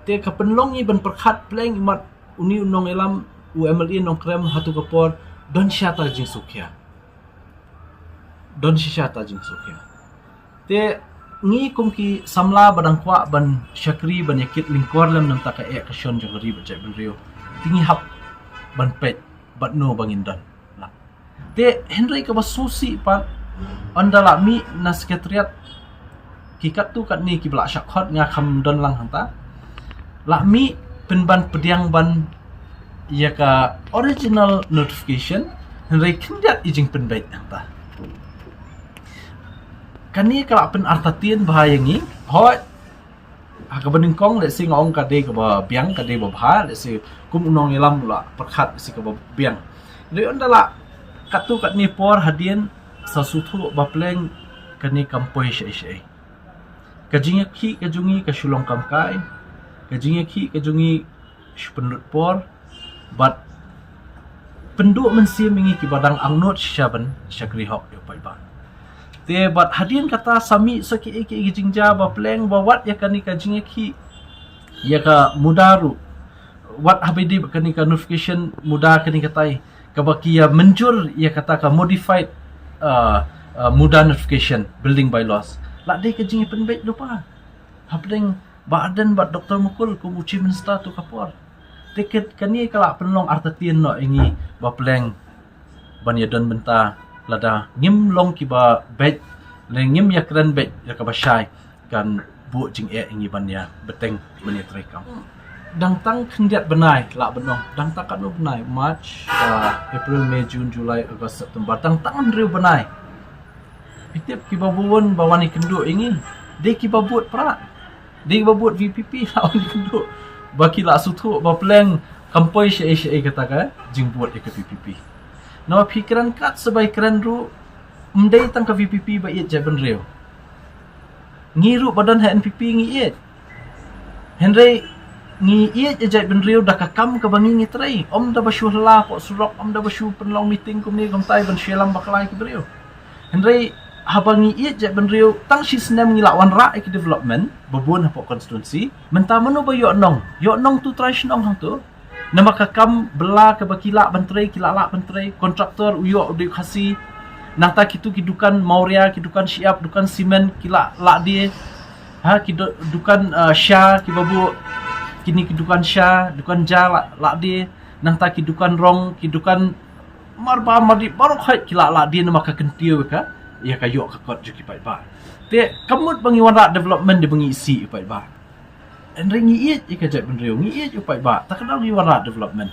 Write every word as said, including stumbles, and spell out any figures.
Te ka pynlong ngi ban pyrkhat pleng imat uni u nongïalam u M L A Nongkrem ha tu ka por don shisha ta jingsngewkhia. Don shisha ta jingsngewkhia. Te ngi kum ki samla ba dang kwah ban shakri ban ïakit lyngkor lem namar ka eh ka shon jong ka ri bad jaitbynriew. Te ngi hap ban peit bad no ba ngin don. Te hynrei kaba sngewsih pat, ynda la mih na secretariat ki katto katne kiba la shah khot, nga kham don lang hangta, la mih pynban pdiang ban ïa ka original notification, hynrei khyndiat i jingpynbeit hangta. Kane ka la pynartatien bha ïa ngi. Hooid, ha kaba nyngkong, let's say, nga ong ka dei kaba biang, ka dei ba bha, let's say, kum u nongïalam la pyrkhat, let's say, kaba biang. Hynrei ynda la katto katne por hadien, sa sngewthuh ba pleng kane kam poi shaei shaei. Ka jingïakhih ka jong ngi ka shu long kam kai, ka jingïakhih ka jong ngi shu pynlut por, bad pynduh mynsiem ïa ngi kiba dang angnud shisha ban shakri hok ïa u paidbah. Te bad hadien kata sa mih sa ki, ki, ki jingjia ba pleng ba wat ïa kane ka jingïakhih ïa ka muda ruh, wat haba dei ba kane ka notification muda kane katai, kaba ki ïa mynjur ïa kata ka modified, uh, uh, muda notification building bylaws. La dei ka jingïapynbeit lypa hapdeng Bah Ardent bad Doktor Mukul kum u Chief Minister tu ka por. Te kane ka la pynlong artatien noh ïa ngi ba pleng ban ïadon bynta lada ngim long kiba beit, lane ngim ïakren beit ïa kaba shai, kan buh jingeh ïa ngi ban ïa bteng ban ïatrei kam. Dang tang khyndiat bnai lah ban ong, dang tang katno bnai, March, uh, April, May, June, July, August, September, dang tang hynriew bnai. Phi tip kiba bun ba wan ïakynduh ïa ngi, dei kiba bud Prah, dei kiba bud V P P la wan ïakynduh. Ba ki la sngewthuh ba pleng kam poi shaei shaei kata ka jingbud ïa ka V P P. Namar phi kren kat sa ba ïakren ruh, ym dei tang ka V P P ba ïeit jaitbynriew. Ngi ruh ba don ha N P P ngi ïeit. Hynrei ngi ïeit ïa jaitbynriew da ka kam kaba ngi ngi trei. Ym da ba shu hla poh surok, ym da ba shu pynlong meeting kumne kumtai ban shu ïalam bakla ïa ki briew. Hynrei haba ngi ïeit jaitbynriew, tang shi snem ngi la wanrah ïa ki development ba bun hapoh constituency. Mynta mano ba ïoh nong? Ïoh nong tu trai shnong hangtu. Namar ka kam bylla kaba ki lah ban trei, ki lah lah ban trei. Contractor u ïoh u dei u Khasi. Nangta kitu ki dukan Mawria, ki dukan shyiap, dukan simen, ki lah lah die. Ha, ki du-, dukan, uh, sha, kiba buh, kine ki dukan sha, dukan ja lah, lah die. Nangta ki dukan rong, ki dukan marba mardi baroh khoit ki lah lah die namar ka kyntiew ïa ka, ïa ka ïoh ka kot jong ki paidbah. Te ka mut ba ngi wanrah development dei ba ngi isih ïa u paidbah. Hynrei ngi ïeit ïa ka jaitbynriew, ngi ïeit ïa u paidbah, ta ka daw ngi wanrah development.